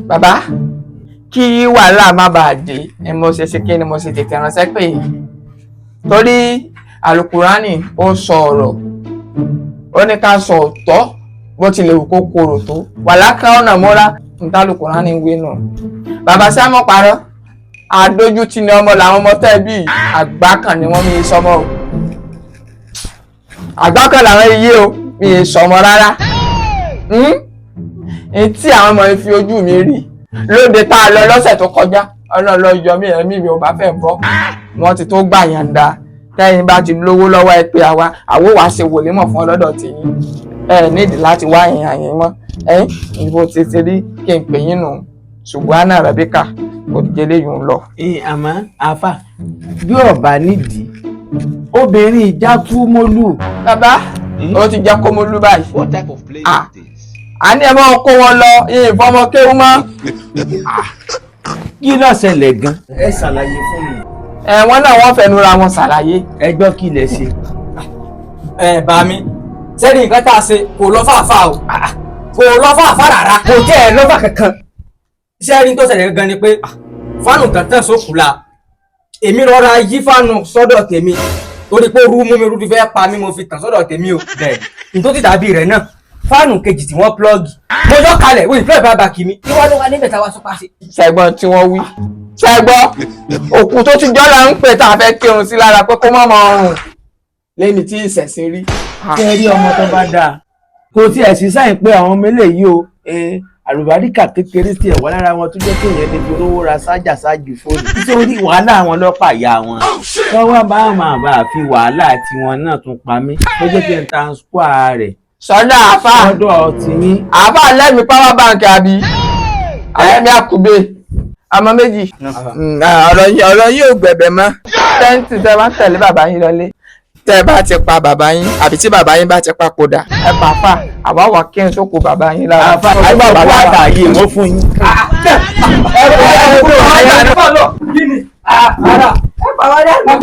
Bàbá, kí wàhálà má bàa dé ni mo ṣe ṣe kí ni mo ṣe tètè ránṣẹ́ pè yín, torí alukurani ó sọ ọ̀rọ̀, ó ní ká sọ òótọ́ bó tilẹ̀ wù kó korò tó wàhálà ká ọ̀nà mọ́ra níta alukurani wí nù. Bàbá, sámọ̀ parọ́, àdójútì ni ọmọ làwọn ọmọ tẹ́ bí àgbá kan ni wọ́n mi sọmọ o, àgbá kan làwọn iye o, mi sọmọ rárá. N tí àwọn ọmọ yìí fi ojú mi rí lóde tá a lọ lọ́sẹ̀ tó kọjá, Ọlọ́run ló yọ mí, ẹ̀mí mi ò bá fẹ́ bọ́. Wọ́n ti tó gbà yànda. Tẹ́yìn bá ti lówó lọ́wọ́, ẹ pé àwa àwo wàá ṣe wòlímọ̀ fún ọlọ́dọ̀ tìyín. Ẹ nídìí láti wá ìhìn àyìn mọ́. Ẹ̀yìn ìbò tètè rí kí n pè yín nù, ṣùgbọ́n àná Rebecca kò jẹ́ léyìn ń lọ. Àmọ́ àáfà, bí ọba nídìí obìnrin ìjà kú mólú. Bàbá, ó ti jẹ́ kó mo lú báyìí. What type of place Ah. is this? A ní ẹ máa kó wọn lọ ìfọmọ kéwú mọ́. Kí ló ṣẹlẹ̀ gan? Ẹ ṣàlàyé fún mi. Ẹ wọn náà wọ́n fẹnu ra wọn ṣàlàyé. Ẹ gbọ́, kí lẹ ṣe? Ẹ bá mi sẹ́ni, nǹkan tá a ṣe kò lọ fàáfà o, kò lọ fàáfà rárá. Kò tẹ́ ẹ lọ́fà kankan. Sẹ́ni tó ṣẹlẹ̀ gangan ni pé fánù tàntàn sókù la, èmi rọra yí fánù sọ́dọ̀ tèmi torí pé orú mú mi, rúdi fẹ́ pa mí, mo fi tàn sọ́dọ̀ tèmi o. Bẹ́ẹ̀ nítorí tàbí rẹ̀ náà, fánù kejì tí wọ́n plug, mo yọ kalẹ̀ wọ́n ìfẹ́ bá bàkì mi kí wọ́n ló wá níbẹ̀ táwa sọ́pà sí. Ṣẹgbọn tí wọ́n wí, ṣẹgbọn òkú tó ti jọ́ là ń pè tá a fẹ́ kírun sí lára pé kó má máa rùn lẹ́ni tí ìṣẹ̀sìn rí. Kẹ́ rí ọmọ tó bá dáa, kò tiẹ̀ sí sáyìn pé àwọn ọmọ eléyìí o, àlùbáríkà kékeré tiẹ̀ wà lára wọn tó jẹ́ kéèyàn lè fi rówó ra ṣájà ṣáàjù fóònù, nítorí wàhálà àwọn ọlọ́pàá ìyá wọn tọ́wọ́ bá máa bá a fi wàhálà tiwọn náà tún pa mí ló jẹ́ kí n transfer rẹ̀ Sọ́dọ̀ àáfà? Lọ́dọ̀ tiyín. Àáfà lẹ́mìí power bank àbí àlẹ́mí àkùbé àmọ́ méjì. Ọ̀rọ̀ yìí ò gbẹ̀bẹ̀ mọ́. Tẹ́ǹtì tẹ́ bá ń tẹ̀lé bàbá yín lọlé, tẹ́ bá ti pa bàbá yín àbí tí bàbá yín bá ti papòdà, ẹ pa àfà, àwa wà kí n sóko bàbá yín lára. Àáfà àgbà bàbá àtàyè wọ́n fún yín. Ẹ kú ẹ kú ẹ Kí ni? ẹ pa wá dànù.